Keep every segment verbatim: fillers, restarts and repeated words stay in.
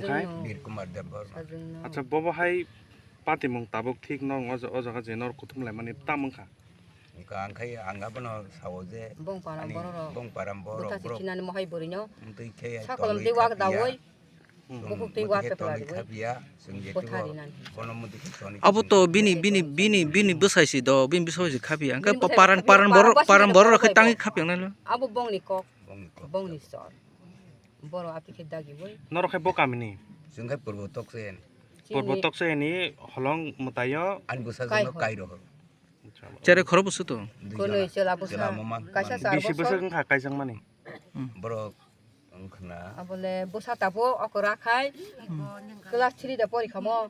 Khai? Bir Kumar Debbarma. Acha, bobo hai patimung tabuk thik no o jaga je nor kuthum laimani tam wngkha. Wngkha, ang khai ang abono sao je bong param ani borok rok bong param borok bwtha borok. Sikhinani mohai bwrwi no. Wngtwi khe sakolom tei wak dawi. Hmm. Bukhuk tei wak khe tolwi khapya, chwng je tei bothari nani. Bono muti khe toni. Abo to bini, bini, bini, bini bwsai si do, bini bwsai si khapya. Hwnkhe bini bwsai paran, khapya, paran borok, paran borok rok khe tangwi khapya nai lo. Abo bongni kok. Bongni kok. Bongni sor. Borok ati khe dagi boi. Norok khe bo kamini? Chwng khe Purbo Tokse ni. Purbo Tokse ni holong mwtaio. Ani bwsajwk no kai rohor. Chere khoro bwswk to? Dui jona. Chwla mama. Kaisa char bosor. Bisi bwswk wngkha kaijakmani? Hmm. Borok wngkhna. Abole bwsa tabo okora khai. Hmm. Class three da pori khamo.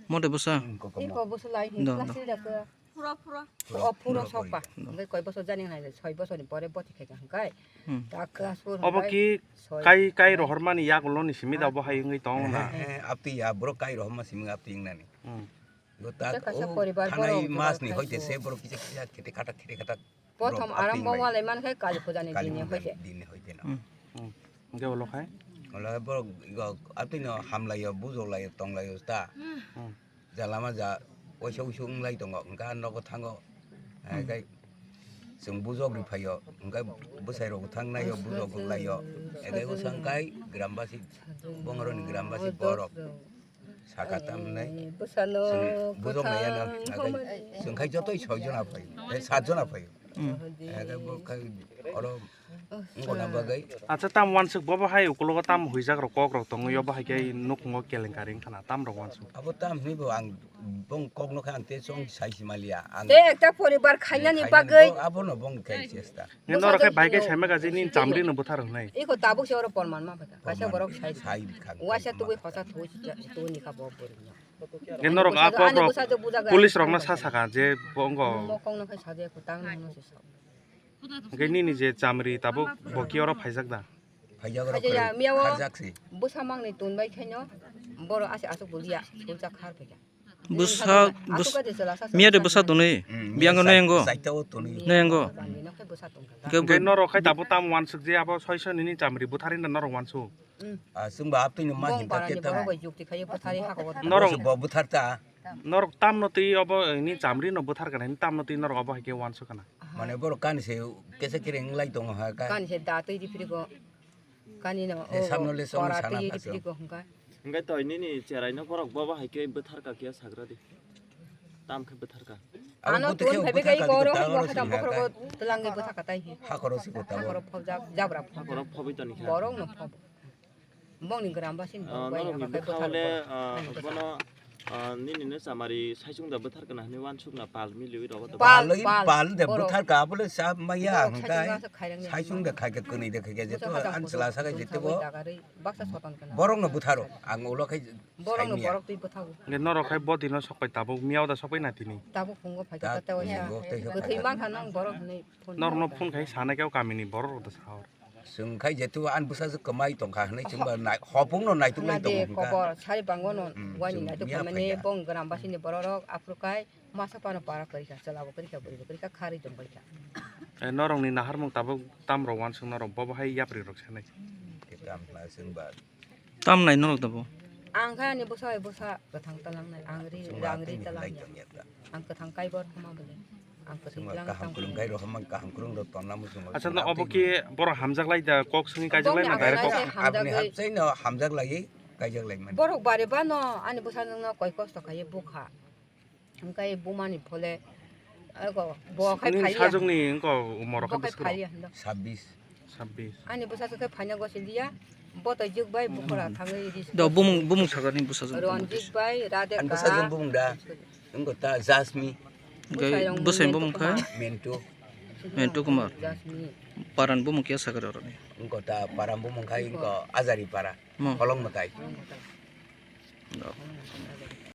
Mote bwsa? Iko bwsa lai class three da khe. Phuro, phuro. O phuro sokba. Hwnkhe koi bosor jani wngnai, soi bosorni pore boti khaikha hwnkhe. Hmm. Da class four obo hwnkhe ki soi. Kai, kai rohormani yagulo ni simi da bo hai wngwi tong na. He, he, apti ya, borok kai rohorma simi apti wngnani. Hmm. Bo ta kaisa o poribar thanai borok mas ni jogai hoite khai se borok kisa kisa khete khatak, khete khatak. Prothom borok apti arambo wngbai. Walai man khai Kali puja ni Kali din ni puja hoite. Din ni hoite na. Hmm. Hmm. Hwnkhe ulo khai? Ulo borok igo apti no hamlaio, bujok laio, tong laio ta. Hmm. Jalama ja waisa uisu wng lai tongo, hwnkhe ah nogo thango. Hmm. Hai khai chwng bujok ri phaio, hwnkhe bwsai rok thang naio, bujok rok laio. Ede wngkha khai grambasi, bongroni grambasi borok. Saka tam nai. Chwng bujok nai ano, hai khai chwng khai jotoi soi jona phaio, eh, sat jona phaio. Hmm. Hai khai bo khai oro Wngkha na bagwi. Acha, tam wansuk bobo hai ukulogo tam huijak rok kok rok tongwi, obo hai khe nukhungo kelenkari wngkha na, tam rok wansuk. Abo tam hinwi bo ang bong kok no khe ang te chong sai si maliya. Ang te ekta poribar khainani bagwi. Abo no bong khe chesta. Nge norok khe bai khe saima gaji nini chamri no buthar wngnai. Iko tabuk se oro porman ma phaikha. Kaisa borok sai. Sai kha. Waisa tubui khosa tubui tubui ni kha bo borok no. Nge norok a kok rok police rok no sa saka je bongo. Mokong no khai sa de ko tang no se sa. Hwnkhe nini je chamri tabuk bo ki oro phaijak da? Phaijak oro kharjak si. Bwsa mangni tun bai khaino borok aswk aswk bulia sulsa khar phaikha. Bwsa, aswk bwsa, kaisa chwla sa miya de sa bwsa tonwi. Hmm, biyang no engo. Saita o tonwi. No engo. Bwsa tongkha. Hwnkhe norok khai tabuk tam wansuk je abo soi soi nini chamri buthar hinda norok wansuk. Hmm. Ah, chwngba aptwi no ma hinta khe ta. Borok bai jukti khai buthari hako. Norok bo buthar ta. Norok tamno twi obo ni chamri no buthar kana, tamno twi norok obo hai khe wansuk kana. Mane borok kani se kesa kere wng lai tongo ha ka. Kani se da twi ripri go. Kani no. He samno le song sana phaso. Hwnkhe to nini cherai no borok bobo hai khe buthar ka khe sagra di. Tam khe buthar ka. Ano tun phaibe kai borok hai buthar ka. Tlang buthar ka tai hi. Hakoro si kota. Hakoro phobjak jabra phobjak. Hakoro phobi to ni kha. Borok no phob. Bongni gram basi ni ah, norok ni bwkha le, ah, bono, ah, nini no chamari saichung da bwthar kana hinwi wansuk na pal miliwi rogo to. Pal, pal, pal de bwthar ka bole sa maya hwnkhe saichung de khai khe kwnwi de khai khe jeto an chwla sakai jeto bo. Borok no bwtharo ang ulo khai borok no sai niya. Borok twi bwthago. Nge norok khai bodi no sokpai tabuk miya da sokpai na tini. Tabuk phungo phai ta ta wasa. Bwthwi man kha nang borok hinwi phone. Norok no phone khai sana khe kamini borok rok da sa hor. Chwng khai jeto ani bwsajwk kwmai tongkha hinwi chwngba nai-, hopung no naituk lai tongo hwnkha. Kobor sari bango no wani naituk khaimani bong gram basini borok rok aphuru khai masa pano para kwrwi kha, chwla bo kwrwi kha, bwrwi bo kwrwi kha, kharwi tong bai kha. Eh, norok ni naharmung tabuk tam rok wansuk norok bobo hai yapri rok sanai. Tam nai norok tabuk. Ang khai ani bwsa bai bwsa kwthang talangnai, ang ri, ang ri talangnai. Ang kwthang kaibo rwkha ma bwle. Ang kwthang kaham kwrwng kai rwkha ma, kaham kwrwng rw tonna muchungo. Acha, no obo ki borok hamjak lai da, kok swngwi kaijak lai na direct kok? Aboni hapsai no hamjak lai, kaijak lai mani. Borok bari ba no ani bwsa nwng no koi kosto khai bukha. Hwnkhe bumani phole, ego bo khai phaliya. Sajwkni wngkha umor khai phaliya hwndo. Sabbish. Sabbish. Ani bwsajwk khe phaina gosi liya, botoi jwk bai bukhura thangwi ris. Do bumung, bumung sakani bwsajwk. Ronjit bai, Radhe Kaha. Ani bwsajwk bumung da? Wngkha ta Jasmi. Bwsai bumung kha? Mentu. Mentu Kumar. Jasmi. Paran bumung khe sakar oroni. Wngkha ta paran bumung kha wngkha Ajari para. Holong mwtai. Holong mwtai. Do.